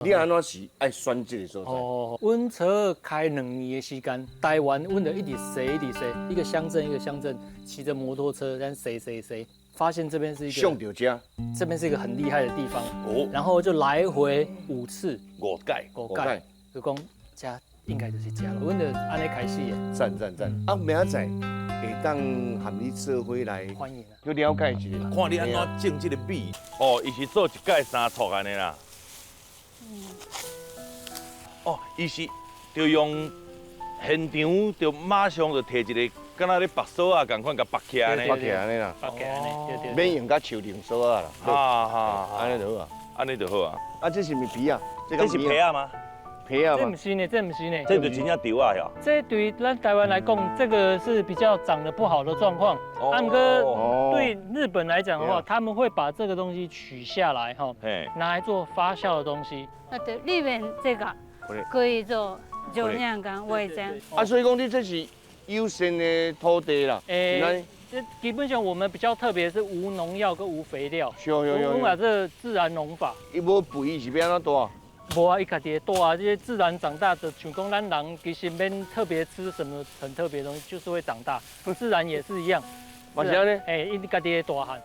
你按怎是愛選這个所在？哦，阮車開2年的時間，台灣阮就一直踅一直踅，一個鄉鎮一個鄉鎮，騎著摩托車，咱踅踅踅，發現這邊是一個上著遮，這邊是一個很厲害的地方，然後就來回五次，五擺，五擺，就講遮應該就是遮囉，阮就按呢開始的。讚讚讚！啊，明仔載會當和你做伙來歡迎啊，去了解一下。看你按怎種這个米，哦，伊是做一擺三撮按呢啦。哦，伊是就用現場就馬上就提一个，敢若咧縛索仔仝款，共縛起來呢。縛起來按呢啦，縛起來按呢，對對。免用共樹輪索仔啦。哈哈，按呢就好啊。按呢就好啊。啊，這是毋是皮仔？這是皮仔嗎？皮仔嗎？這毋是呢，這毋是呢。這就真正稻仔呀。這對咱台灣來講，這個是比較長得不好的狀況。啊，毋過對日本來講的話，他們會把這個東西取下來，哈，拿來做發酵的東西。啊，對，裡面這個可以做酒釀跟味噌。啊，所以講你這是友善的土地啦。欸，這基本上我們比較特別是無農藥跟無肥料，有有有，我們這自然農法。伊無肥是欲按怎大？無啊，伊家己會大啊，這些自然長大的，像講咱人其實免特別吃什麼很特別的東西，就是會長大。自然也是一樣。嘛是按呢？欸，伊家己會大漢。